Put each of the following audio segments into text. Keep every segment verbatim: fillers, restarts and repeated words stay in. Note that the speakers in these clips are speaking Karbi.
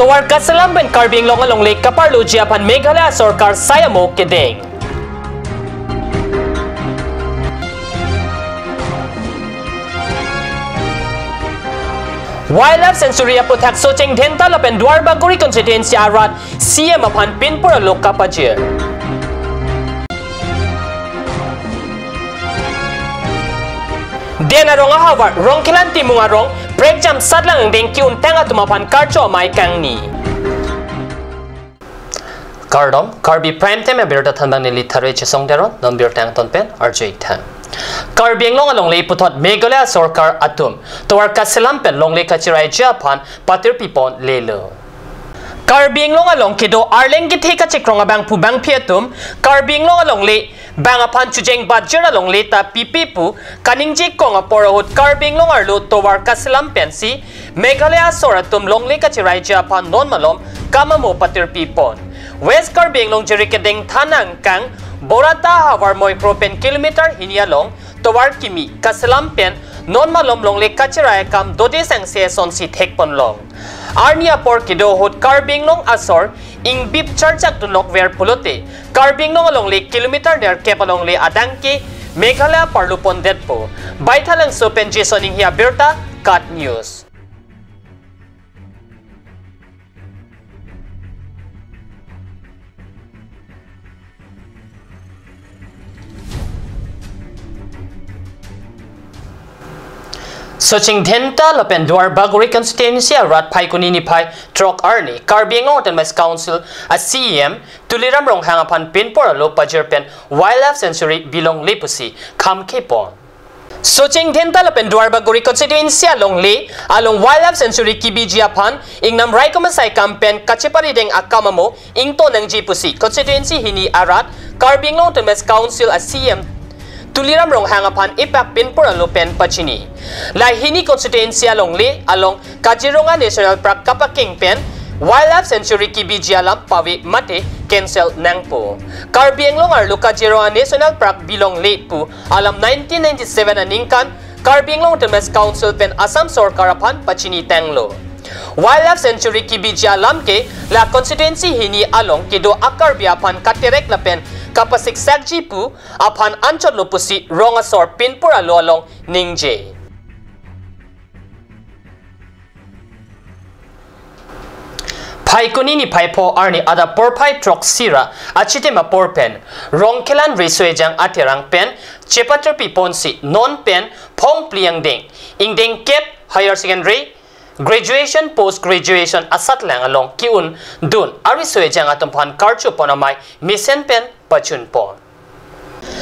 Tovar Kaselam pen Karbi Anglong alongle kaparloji aphan Meghalaya sorkar sai amo kedeng. Wildlife Sanctuary aputhak Socheng Dhenta lapen Duarbagori constituency arat C M aphan pinpur alo kapajir. Den arong ahavar Rongkhelan Timung arong prekjam satlang angdeng ki-untang atum aphan karcho amei kangni. Kardom, Karbi Prime Time abirta thanbang neli Thare Chesong Teron, non birta angton pen arju-ik tha. Karbi Anglong alongle puthot Meghalaya sorkar atum Tovar Kaselam pen longle kachiraiji aphan patirpi pon lelo. Karbi Anglong along kedo arleng kethe kachekrong abangphu bangphi atum Karbi Anglong alongle bang aphan chojeng bajir alongle ta pipe pu kaningje kong apor ahut Karbi Anglong arlo Tovar Kaselam pensi Meghalaya asor atum longle kachiraiji aphan non malom kam amo patirpi pon. West Karbi Anglong jiri kedeng thana angkang Borata havar Moikro pen kilometer hini along tovar kimi Kaselam pen non malom longle kachirai akam dode sangse asonsi thekponlong. Arni apor kedo ahut Karbi Anglong asor ingbip charchak dunlok ver pulote Karbi Anglong alongle kilometer nerkep alongle adang ke Meghalaya parlupon detpo. Baithalangso pen Jason Inghi abirta, KAT News. Socheng Dhenta lapen Duarbagori constituency arat Phaikuni niphai throk arni Karbi Anglong Autonomous Council a C E M Tuliram Ronghang aphan pinpur alo pajir pen Wildlife Sanctuary bilongle pusi kham khepon. Socheng Dhenta lapen Duarbagori constituency alongle along Wildlife Sanctuary kibiji aphan ingnam raikom asai kam pen kacheparideng akam amo ingto nangji pusi constituency hini arat Karbi Anglong Autonomous Council a C E M Tuliram Ronghang aphan ipak pinpur alo pen pachini. Lahei hini constituency alongle along Kaziranga National Park kapakeng pen Wildlife Sanctuary kibiji alam pave mate cancel nangpo. Karbi Anglong arlo Kaziranga National Park bilongle pu alam nineteen ninety-seven aningkan Karbi Anglong Autonomous Council pen Assam sorkar aphan pachini tanglo. Wildlife Sanctuary kibiji alam ke la constituency hini along kedo a-Karbi aphan katerek lapen kapasiksakji pu aphan anchotlo pusi rong asor pinpur alo along ningje. Phaikuni niphai pho arni adap porphai throksi ra achitim apor pen Rongkhelan Riso Ejang aterang pen chepatirpi ponsi non pen phong phli angdeng ingdeng kep higher secondary, graduation, post graduation asatlang along ki-un dun ariso ejang atum aphan karcho pon amei mesen pen pachun pon.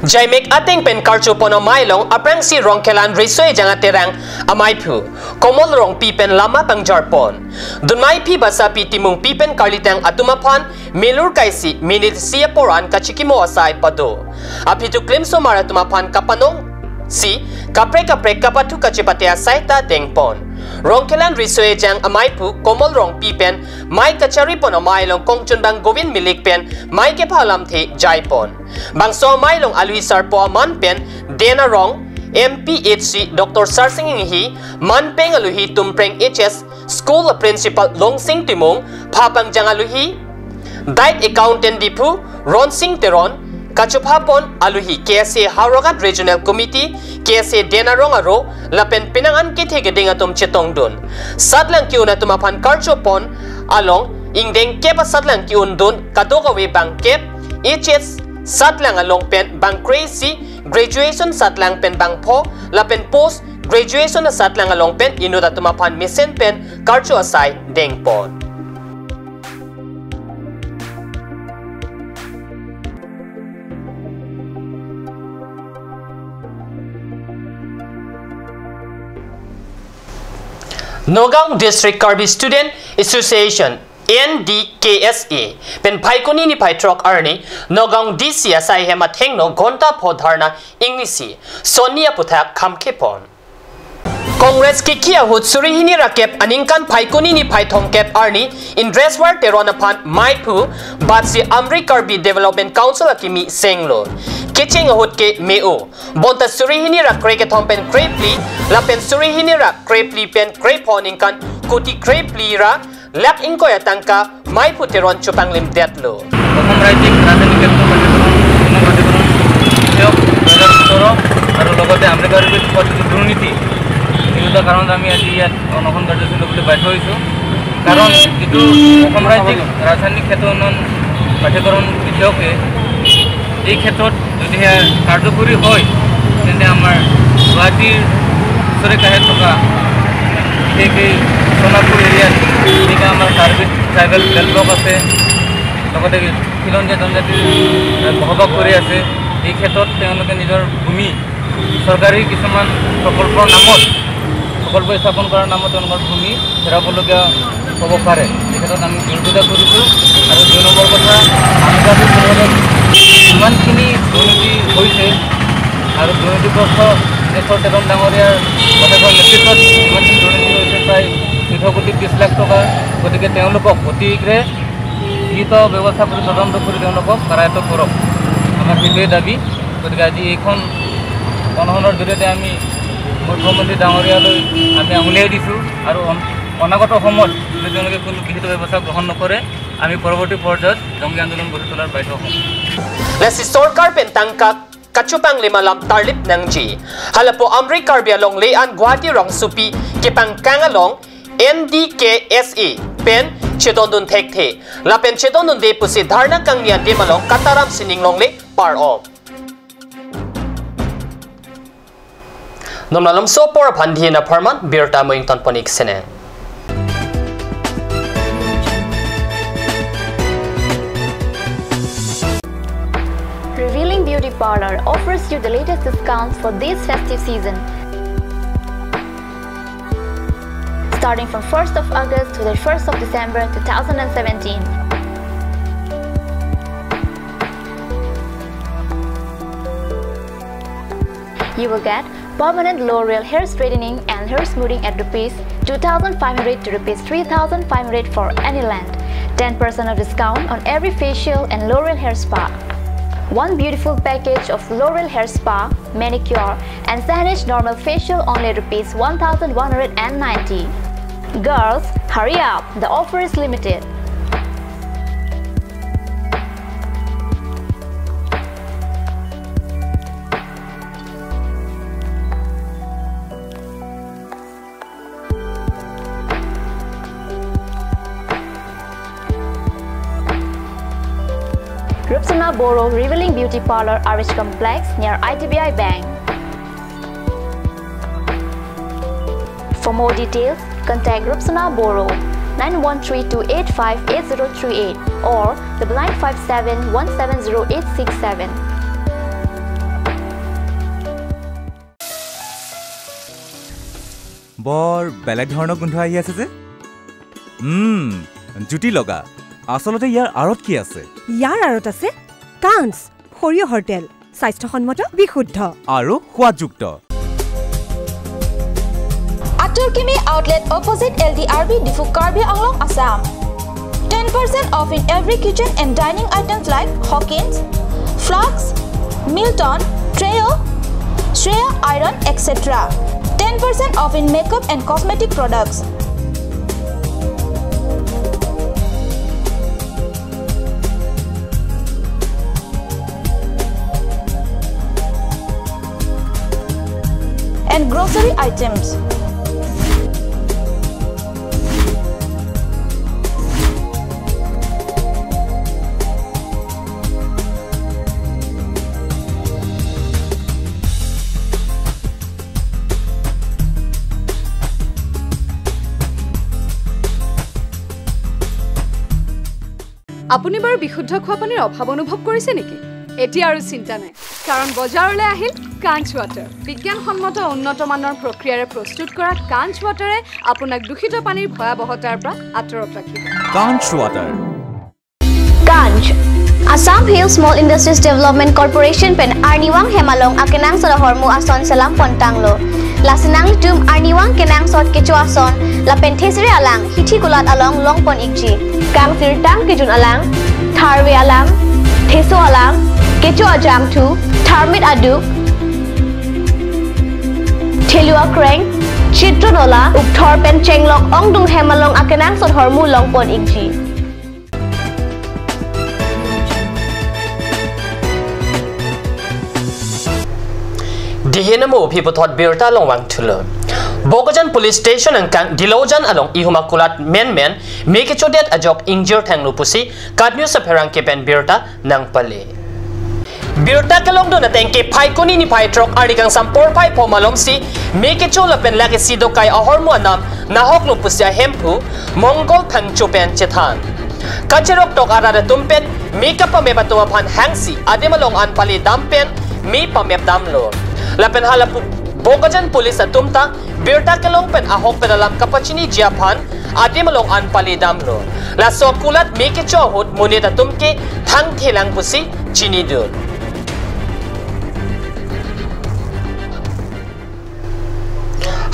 Jaimek ateng pen karcho pon amei along aphrangsi Rongkhelan Riso Ejang aterang ameiphu Komol Rongpi pen lama pangjar pon. Dunmei aphi basapi Timungpi pen karlitang atum aphan melur kaisi minit isi apor an kachikimo asai pado. Aphi tu klimsomar atum aphan kapanong si kaprek kaprek kapathu kachepate asai ta dengpon. Rongkhelan Riso Ejang ameiphu Komol Rongpi pen mei kachari pon amei along kongchunbang Govind Milik pen mei kepha alamthe jaipon. Bangso amei along aluhi sarpo aman pen Den Arong M P H C Doctor Sarsing Inghi, manpeng aluhi Tumpreng H S School Principal Longsing Timung, phapangjang aluhi Diet Accountant Diphu Ronsing Teron, kachopha pon aluhi K S A Howraghat Regional Committee, K S A Den Arong aro lapen penang an kethe keding atum chetongdun. Satlang ki-un atum aphan karcho pon along ingdeng kep asatlang ki-un dun kadokave bang kep, H S satlang along pen bang kre-isi, graduation satlang pen bang pho lapen post graduation asatlang along pen inut atum aphan mesen pen karcho asai dengpon. Nagaon District Karbi Student Association, N D K S A pen Phaikuni niphai throk arni Nagaon D C asai hem athengno ghonta pho dharna ingnisi sonni aputhak khamkhepon. Congress kiki ahut suri hini ra kep aningkan Phaikuni niphai thomkep arni Indreswar Teron aphan meiphu batsi Amri Karbi Development Council akimi senglo. Kecheng ahut ke me-o. Bonta suri hini ra krekethom pen krephli, lapen suri hini ra krephli pen krepho aningkan kuti krephli ra lakh ingkoi atangka Maipu Teron chopanglimdetlo. অসম ৰাজ্যিক ৰাজধানী ক্ষেত্ৰ প্ৰাধিকৰণ, পুনঃপ্ৰাধিকৰণ বিষয়ক দুহেজাৰ সোতৰ আৰু লগতে আমৰিকা ৰিপৰ্ট যিটো দুৰ্নীতি, এই দুটা কাৰণত আমি আজি ইয়াত অনশন কাৰ্যসূচী ল'বলৈ বাধ্য হৈছোঁ। কাৰণ যিটো অসম ৰাজ্যিক ৰাজধানী ক্ষেত্ৰ উন্নয়ন প্ৰাধিকৰণ বিষয়কে এই ক্ষেত্ৰত যদিহে কাৰ্যকৰী হয়, তেন্তে আমাৰ গুৱাহাটীৰ ওচৰে কাষে থকা বিশেষকৈ সোণাপুৰ এৰিয়াত যেনেকৈ আমাৰ কাৰ্বি ট্ৰাইবেল বেল্ট ব্লক আছে, লগতে খিলঞ্জীয়া জনজাতিৰ বসবাস কৰি আছে, এই ক্ষেত্ৰত তেওঁলোকে নিজৰ ভূমি চৰকাৰী কিছুমান প্ৰকল্পৰ নামত, প্ৰকল্প স্থাপন কৰাৰ নামত তেওঁলোকৰ ভূমি হেৰাবলগীয়া হ'ব পাৰে। এই ক্ষেত্ৰত আমি বিৰোধিতা কৰিছোঁ। আৰু দুই নম্বৰ কথা, আমৰিকা ৰিপৰ্টত ইমানখিনি দুৰ্নীতি হৈছে আৰু দুৰ্নীতিগ্ৰস্ত দেশৰ তেজন ডাঙৰীয়াৰ প্ৰশাসনৰ নেতৃত্বত ইমানখিনি দুৰ্নীতি হৈছে, প্ৰায় চৈধ্য কোটি ত্ৰিশ লাখ টকা। গতিকে তেওঁলোকক অতি শীঘ্ৰে বিহিত ব্যৱস্থা কৰি তদন্ত কৰি তেওঁলোকক কাৰায়ত্ত কৰক, আমাৰ সেইটোৱে দাবী। গতিকে আজি এইখন অনশনৰ জৰিয়তে আমি মুখ্যমন্ত্ৰী ডাঙৰীয়ালৈ আমি আঙুলিয়াই দিছোঁ আৰু অন-, অনাগত সময়ত যদি তেওঁলোকে কোনো বিহিত ব্যৱস্থা গ্ৰহণ নকৰে, আমি পৰৱৰ্তী পৰ্যায়ত জংগী আন্দোলন গঢ়ি তোলাৰ বাধ্য হ'ম। Lasi sorkar pen tangka kachopanglim alam tarlip nangji. Halapu Amri Karbi Anglong le-an Guwahati rongsopi kepangkang along N D K S A pen chedondun thekthe. Lapen chedondunde pusi dharna kangni adim along kataram sining longle par-om. Non malomso apor aphan dina apharman birta moing tonpon ik sene. Revealing Beauty Parlor offers you the latest discounts for this festive season. Starting from first of August to the first of December two thousand and seventeen. You will get permanent L'Oreal hair straightening and hair smoothing at rupees two thousand five hundred to rupees three thousand five hundred for any length. Ten percent of discount on every facial and L'Oreal hair spa. One beautiful package of L'Oreal hair spa, manicure, and Saneesh normal facial only rupees one thousand one hundred and ninety. Girls, hurry up, the offer is limited. Rupsuna Boro Revealing Beauty Parlor, R H Complex, near I D B I Bank. For more details, contact Rupsuna Boro, nine one three two eight five eight zero three eight or double nine five seven one seven zero eight six seven. বৰ বেলেগ ধৰণৰ গোন্ধ আহি আছে যে। উম, জুতি লগা। আচলতে ইয়াৰ আঁৰত কি আছে? ইয়াৰ আঁৰত আছে কাঞ্চ, সৰিয়হৰ তেল, স্বাস্থ্যসন্মত, বিশুদ্ধ। আৰু সোৱাদযুক্ত। Atur Kimi Outlet opposite L D R B Diphu, Karbi Anglong, Assam. Ten percent off in every kitchen and dining items like Hawkins, Flask, Milton, Trio, Shreya Iron, et cetera. Ten percent off in makeup and cosmetic products. And grocery items. আপুনি বাৰু বিশুদ্ধ খোৱা পানীৰ অভাৱ অনুভৱ কৰিছে নেকি? এতিয়া আৰু চিন্তা নাই, কাৰণ বজাৰলৈ আহিল কাঞ্চ ৱাটাৰ। বিজ্ঞানসন্মত উন্নত মানৰ প্ৰক্ৰিয়াৰে প্ৰস্তুত কৰা কাঞ্চ ৱাটাৰে আপোনাক দূষিত পানীৰ ভয়াৱহতাৰ পৰা আঁতৰত ৰাখিব। Kanch Water. Kanch, Assam Hill Small Industries Development Corporation pen arnivang hem along akenangsot ahormu ason selam pontanglo. Lasi nanglitum arnivang kenangsot kecho ason lapen thesere alang hithi kulat along longpon ikji. Kangsirtang kejun alang, tharve alang, theso alang, kecho ajangthu, tharmit aduk, thelu akreng, Chitronola, Ukthor pen Chenglok ongdung hem along akenangsot ahormu longpon ikji. Dihin amo aphi puthot birta along vangthulo. Bokajan Police Station angkang Dilojan along ihum akulat menmen me kechodet ajok ingjir thanglo pusi KAT News apherangke pen birta nangpale. Birta kelongdun ateng ke Phaikuni niphai throk arni kangsam porphai pho malomsi me kecho lapen lake isi dokai ahormu anam nahoklo pusi ahemphu Mongol Thangcho pen chethan. Kacheroktok arat atum pen me kapamep atum aphan hangsi adim along an pali dam pen me pamep damlo. Lapen hala pu-, Bokajan Police atum ta birta kelong pen ahok pen alam kapachiniji aphan adim along an pali damlo. Laso akulat me kecho ahut monit atum ke thangthelang pusi chinidun.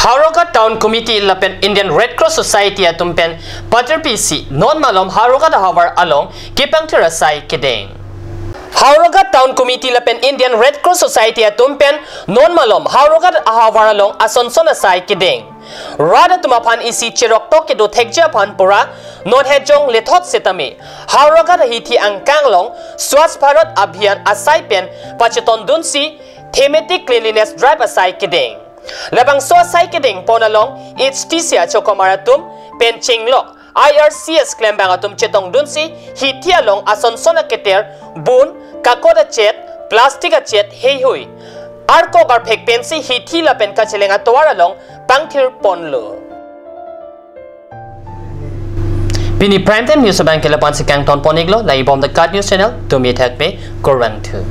Howraghat Town Committee lapen Indian Red Cross Society atum pen patirpi si non malom Howraghat ahavar along kepangthir asai kedeng. Howraghat Town Committee lapen Indian Red Cross Society atum pen non malom Howraghat ahavar along asonson asai kedeng. Rat atum aphan isi cheroktok kedo thekji aphan pura non hejong lethot setame Howraghat ahithi angkang along Swachh Bharat Abhiyan asai pen pachetondunsi thematic cleanliness drive asai kedeng. Labangso asai kedeng pon along H T C achokomar atum pen Chenglok I R C S klembang atum chetongdunsi hithi along asonson aketer bun, kakot achet, plastic achet heihui arkok arphek pensi hithi lapen kacheleng atovar along pangthir ponlo. Pini Prime Time News abang ke lapu-an si kangton pon iklo, langdunbom the KAT News Channel, tumi thakme, kurvangthu.